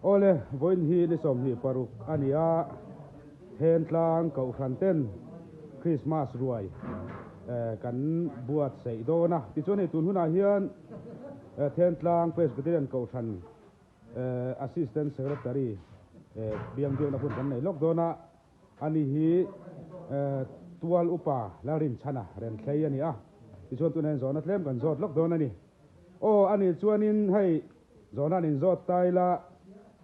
Awle, vawiin hi ni 26 a ni a, Thentlang Kohhran ten Krismas ruai kan buatsaih dawn a. Tichuan hei tun hunah hian Thentlang Presbyterian Kohhran Assistant Secretary biang biakna hun kan nei lawk dawn a. Ani hi Tual Upa Lalrinchhana Renthlei a ni a. Tichuan tunah hian zawhna tlem kan zawt lawk dawn a ni. Aw, ani chuanin hei Zawhna an inzawt ta ila,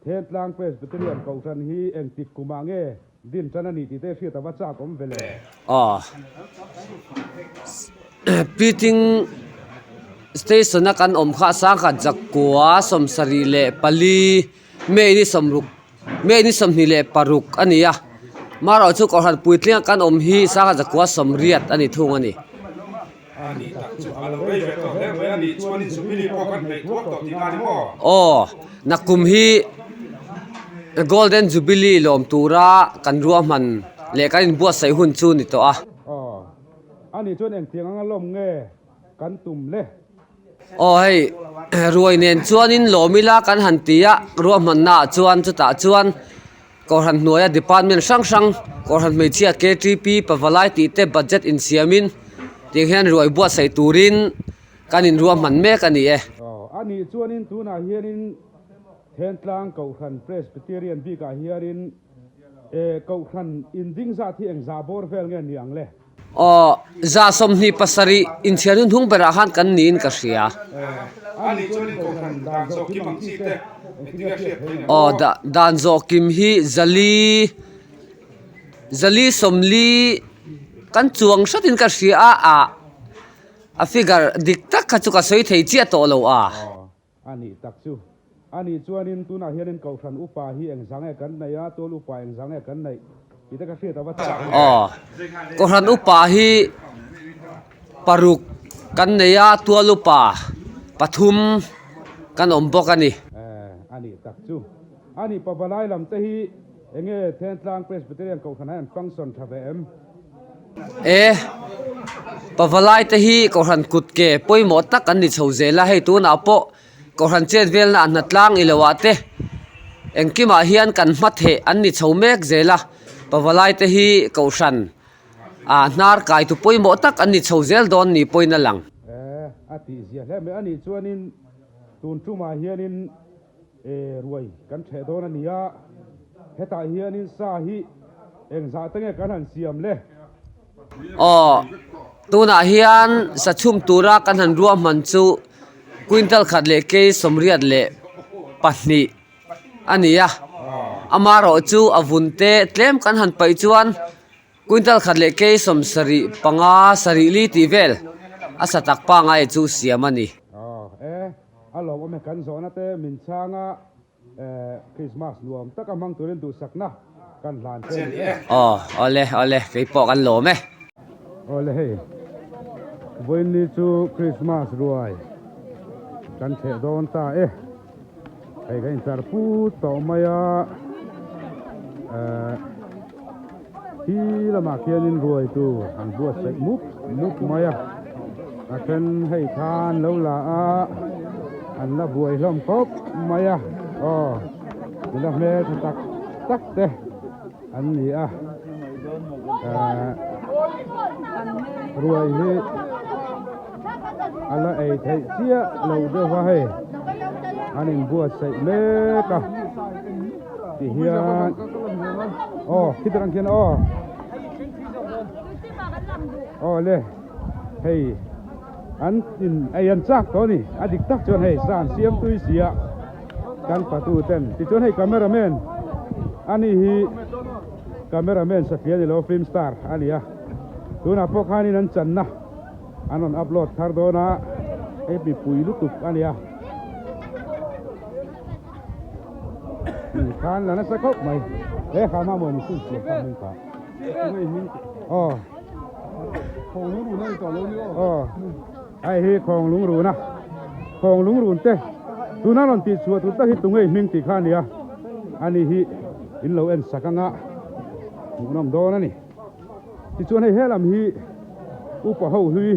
Thentlang Presbyterian Kohhran hi engtik kumah nge din tan a nih tih te hriat a va chak awm ve le? Aw. Piting Station a kan awm kha sangkhat zakua 74 May ni 60 May ni 26 a ni a, marawh chu Kohhran puitlinga kan awm hi sangkhat zakua 80 a ni thung a ni. A nih tak chu a lo rei ve tawh hle mai a nih chuanin Jubilee pawh kan hnaih thuak tawh tihna a ni maw? Aw, nakum hi Golden Jubilee lawm tura kan ruahman leh kan inbuatsaih hun chu ni tawh a. Aw, a nih chuan engtiang anga lawm nge kan tum le? Aw hei, ruai nen chuanin lawm ila kan han ti a, ruahmannaah chuan chutah chuan Kohhran hnuaia department hrang hrang, Kohhran hmeichhia KTP, Pavalai tih te budget insiamin tiang hian ruai buatsaih turin kan inruahman mek a ni e. Aw, a nih chuanin tunah hianin Thentlang Kohhran Presbyterian bikah hianin e Kohhran inding zat hi engzah bawr vel nge ni ang le? Aw, 27 inchhiar hun hnung berah khan kan niin ka hria. Aw, dan zawh kim hi zali, zali 40 kan chuang hratin ka hria a, ah a figure dik tak kha chu ka sawi thei chiah tawh lo a. A nih tak chu. A nih chuanin tunah hianin Kohhran upa hi engzah nge kan neih a, tual upa engzah nge kan neih tih te ka hriat a va chak em. Aw, Kohhran upa hi paruk kan nei a, tual upa pathum kan awm bawk a ni. Eh, a nih tak chu. A nih Pavalai lam te hi enge Thentlang Presbyterian Kohhran ah hian function tha ve em? E, pavalai te hi Kohhran kut ke pawimawh tak an ni chho zel a, hei tunah pawh Kohhran chet velna a hnatlang i loh ah te engkimah hian kan hma theh an ni chho mek zel a, pavalai te hi Kohhran ah hnar kai tu pawimawh tak an ni chho zel dawn ni pawhin a lang. E, a tih zia hle mai a nih chuanin tun tumah hianin E, ruai kan ṭheh dawn a nia, hetah hianin sa hi engzah te nge kan han siam le? Aw, tunah hian sa chhum tura kan han ruahman chu quintal khat leh kei 82 a ni a, amaherawh chu a vun te tlem kan han paih chuan quintal khat leh kei 75 sarih li tih vel a sa tak pangai chu siam a ni. Aw, e, A lawmawm e kan zawhna te min chhang a, Krismas nuam taka hmang turin duhsakna kan hlan che a ni e. Aw, awle, awle, kei pawh kan lawm e. Awle hei, vawiinni chu Krismas ruai kan thleh dawn ta e. Hei kan intlar put tawh mai a, Khi lamah khianin ruaitu an buatsaih mup mup mai a, a then hei kha an lo la a, an la buai hlawm khawp mai a, aw nula hmeltha tak tak te an ni a, ahh ruai hi a la ei theih chiah lo deuh a hei an inbuatsaih mek a. Ti hian aw khitar ang khian aw aw le hei an in ei an chak tawh a ni a dik tak chuan hei sa an siam tui si a kan fatu ten tichuan hei cameraman ani hi cameraman satliah a ni lo film star a ni a tunah pawh khanin an channa an rawn upload thar dawn a hei mipui lutuk a ni a. Khan la nasa khawp mai he kha ma maw ni sun siam kha hming kha aw aw hei hi khawng lung run a khawng lung run te tuna rawn tih chhuah tur tak hi tunge hming tih kha a nia ani hi in lo en sak anga hmuhnawm dawn a ni tichuan hei helam hi upa ho hlui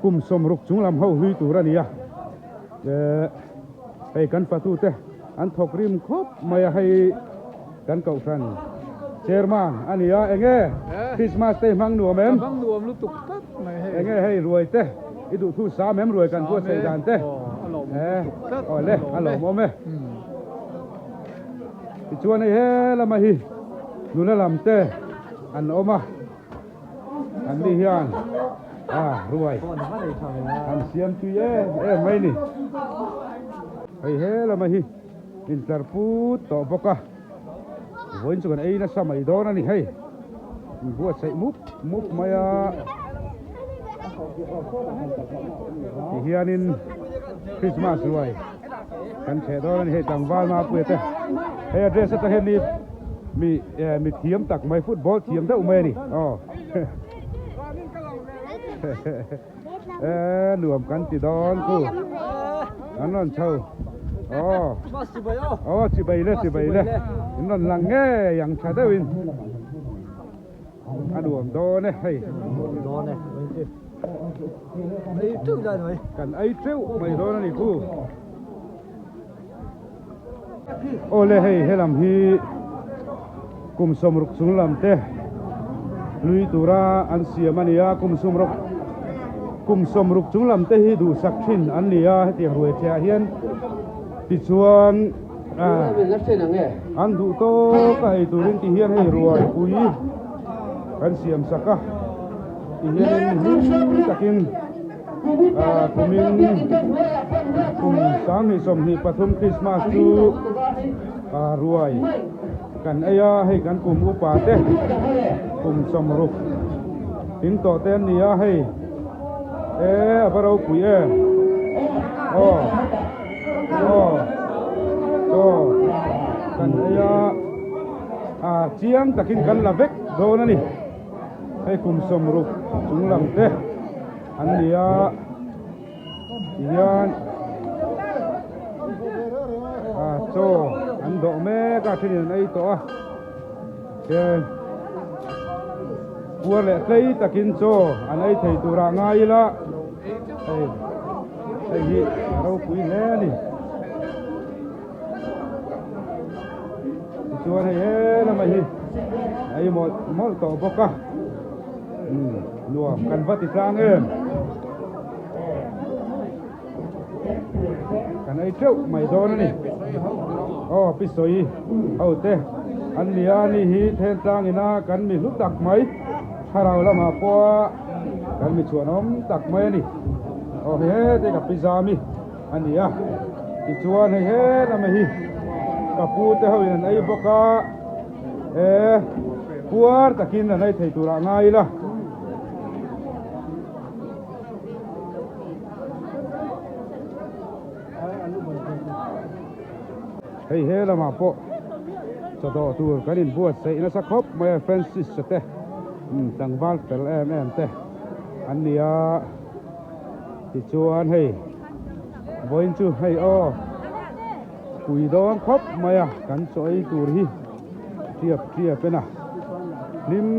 kum 60 chung lam ho hlui tur a ni a eh hei kan fatute. An thawk rim khawp mai a hei kan kohhran chairman a ni a enge Christmas te i hmang nuam em? Hmang nuam lutuk tlat mai hei. Enge hei ruai te i duh thu sam em ruai kan buatsaih dan te? A lawmawm lutuk tlat. Aw le a lawmawm e. Tichuan hei he lama hi nula lam te an awm a. An ni hian a ruai an siam tui em em mai ni. Hei he lama hi intlar put tawh bawk a, vawiin chu kan ei nasa mai dawn a ni hei. In buatsaih mup mup mai a, ti hianin Christmas ruai kan chheh dawn a ni hei tlangval Mapuia te. Hei a dress atang hian ni Mi eh mi thiam tak mai football thiam deuh mai a ni aw eh nuam kan ti dawn ku an rawn chho aw aw chibai le chibai le in rawn lang ngei ang tha deuhin a nuam dawn e hei kan ei teuh mai dawn a ni ku. Awle hei helam hi kum sawmruk chung lam te hlui tura an siam a ni a kum sawmruk kum sawmruk chung lam te hi duhsak thin an ni a hetiang ruai theh ah hian tichuan an duh tawk a ei turin ti hian hei ruai pui kan siam sak a ti hianin hlim takin. Kumin kum 2023 Christmas chu ruai kan ei a, hei kan kum upa te kum 60 tling tawh te an ni a hei e a va ropui e aw aw chaw kan ei a chiang takin kan la vek dawn a ni. Hei kum 60 chung lam te an ni a tihian a chaw an dawh mek a thenin an ei tawh a chuan puar leh tlei takin chaw an ei thei turah ngai ila hei hei hi a ropui hle a ni. Tichuan hei he lamah hi a ei mawlh mawlh tawh bawk a umm nuam kan va ti tlang em kan ei teuh mai dawn a ni aw pi sawi ho te an ni a ni hi then tlang ina kan mi hlu tak mai thlarau lamah pawha kan mi chhuanawm tak mai a ni aw hei hete ka pi zami. A ni a, tichuan hei he lamah hi ka pu te ho in an ei bawk a, e puar takin an ei thei turah ngai ila. Hei he lamah pawh chawdawh tur kan inbuatsaih nasa khawp mai a, Francis a te tlangval fel em em te an ni a. Tichuan hei vawiin chu hei aw pui dawn khawp mai a kan chaw ei tur hi tiap tiap en a hlim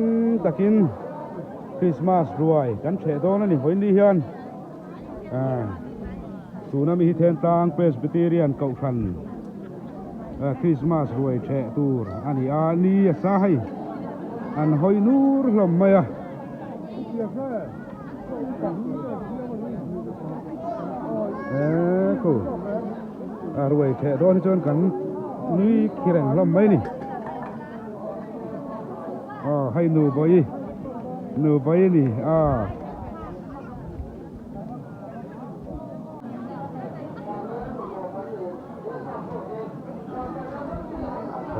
takin Christmas ruai kan theh dawn a ni vawiin ni hian ah tuna mi hi Thentlang Presbyterian Kohhran Christmas ruai theh tur a ni a ni a sa hei an hawi nur hlawm mai a. Eee khu a ruai theh dawn hi chuan kan nui khi reng hlawm mai ni aw hei nu bawi nu bawi a ni a.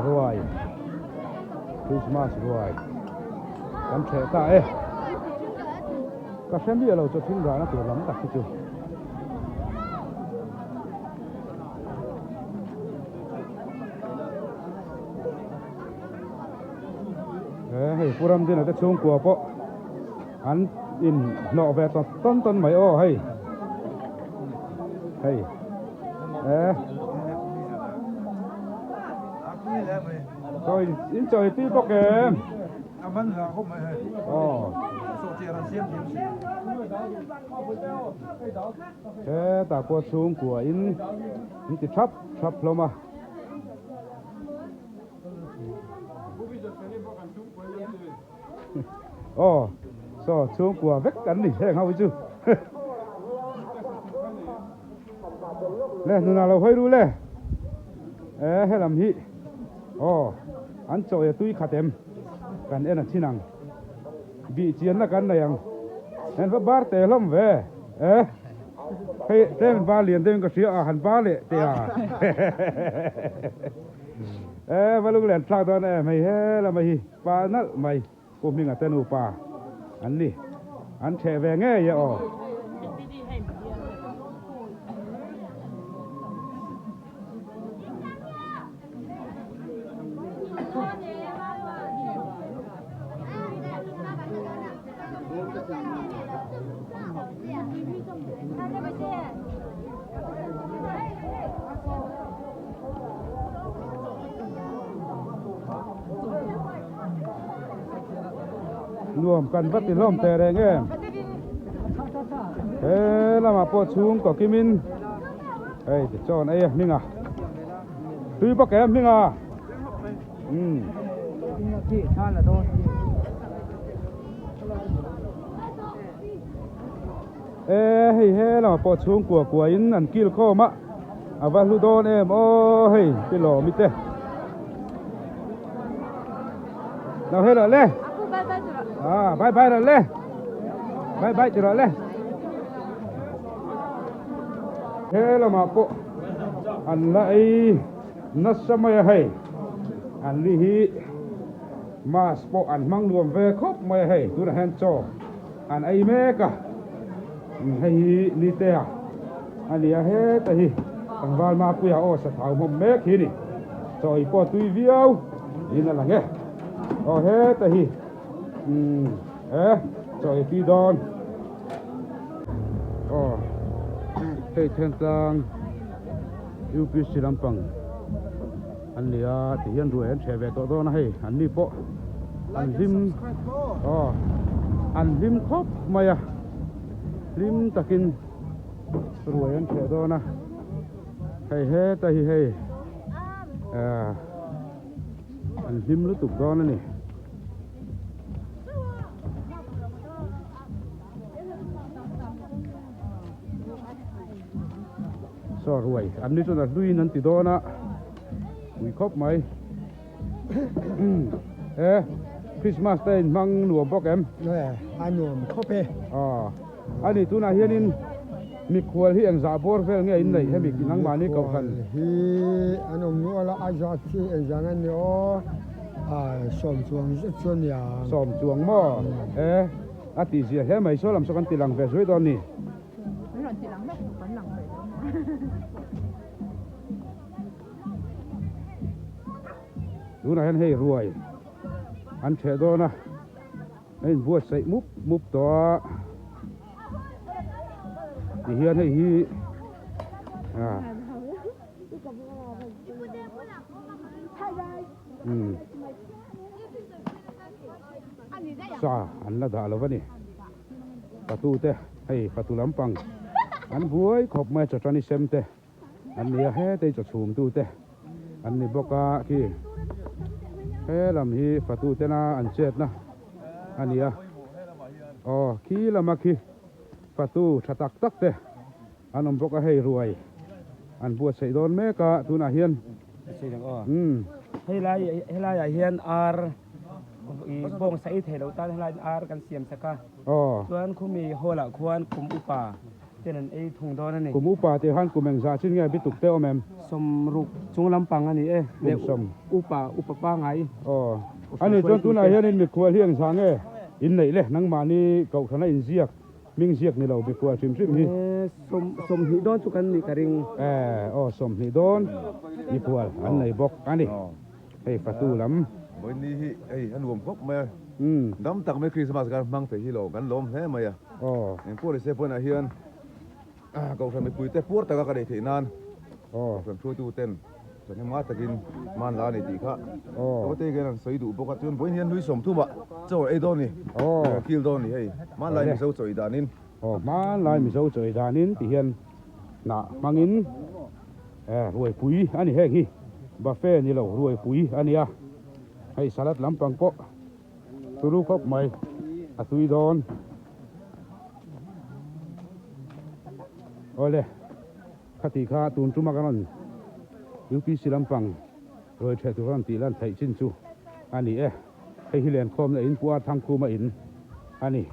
Ruai Christmas ruai kan theh ta e ka hre miah lo chu thil rahna tur lam tak hi chu. He hei Pu Ramdina te chhungkua pawh an in hnawh ve tawt tawn tawn mai aw hei hei e chawi in chawi tui bawk em aw hetah pawh chhungkua in an ti thap thap hlawm a. Aw saw chhungkua vek an ni heng ho hi chu. Le nunah lo hawi ru le. E helam hi aw an chaw e tui khat em kan en a chin ang. Bih chianna kan nei ang. Heng va bar teh hlawm ve e. Hei tlem bar lian deuhin ka hria a han bar leh teh a. E va lunglen thlak dawn em hei helama hi pa nalh mai Pu Hminga te nupa an ni. An theh ve ngei e aw. Nuam kan va ti hlawm teh reng em. He lamah pawh chhung kaw kimin hei tichuan ei a hming a tui bawk em hming a umm. E hei he lamah pawh chhungkua kuain an kil khawm a a va hlu dawn em aw hei pi lawmi te lo hei rawh le ah bye bye rawh le bye bye ti rawh le he lamah pawh an la ei nasa mai a hei an li hi mask pawh an hmang nuam ve khawp mai a hei tunah hian chaw An ei mek a, hei hi Nitea a ni a, heta hi tlangval Mapuia aw sathau hmawm mek hi a ni. Chaw ei pawh tui viau niin a lang e. Aw heta hi umm e chaw ei tui dawn. Aw hei Thentlang UPC lampang an ni a ti hian ruai an hreh ve tawh dawn a hei an ni pawh an hlim aw an hlim khawp mai a hlim takin ruai an hreh dawn a hei heta hi hei ah an hlim lutuk dawn a ni. Saw ruai an ni chuan a hluiin an ti dawn a pui khawp mai e Christmas te in hmang nuam bawk em a nuam khawp e a ni tunah hianin mikhual hi engzah bawr vel nge in neih hemi nangmahni kohhran hi an awm nual a a zat hi engzah nge ni aw sawm chuang zet chu a nia sawm chuang maw e a tihzia hle mai saw lam saw kan ti lang ve zui dawn a ni. Tunah hian hei ruai an theh dawn a, a inbuatsaih mup mup tawh a, tihian hei hi ah umm sa an la dah lo va ni. Fatu te hei fatu lampang an buai khawp mai a chawṭani sem te an ni a hetei chaw chhum tu te an ni bawk a khi he lam hi fatu tena an chetna a ni a aw khi lama khi fatu tha tak tak te an awm bawk a hei ruai an buatsaih dawn mek a tunah hian umm helai helaiah hian ar I bawng sa ei thei lo tan helai ar kan siam sak a. Aw. Chuan khumi hall ah khuan kum upa ten an ei thung dawn a ni. Kum upa tih khan kum engzah chin nge bituk te awm em? Sawmruk chung lampang a ni e. Kum sawm. Upa, upa pangai. Aw. A ni chuan tunah hian in mikhual hi engzah nge in neih le? Nangmahni kohhrana inziak, hming ziak ni lo mikhual hrim hrim hi. Sawm, sawmhnih dawn chu kan nih ka ring. E, aw sawmhnih dawn mikhual an nei bawk a ni. Hei fatu lam. Vawiin hi hei a nuam khawp mai a. Dam tak mai Christmas kan hmang thei hi lo kan lawm hle mai a. Engpawh ni se vawiinah hian Kohhran mipuite puar taka ka neih theih nan Kohhran hruaitu ten thahnem takin hman la a ni tih kha Tawite hian an sawi duh bawk a. Chuan vawiin hian hlui sawmthum ah chaw ei dawn ni, kil dawn ni hei hmanlai Mizo chaw ei danin. Hmanlai Mizo chaw ei danin ti hian hnah hmangin. Eh ruaipui a ni heng hi buffet ni lo ruaipui a nia hei salad lampang pawh Turu khawp mai. A tui dawn. Awle, khati kha tun tuma kan rawn UPC lampang ruai ṭheh tur rawn tih lan theih chin chu a ni e. Hei hi lenkhawmna in Pu Arthangkhuma in a ni.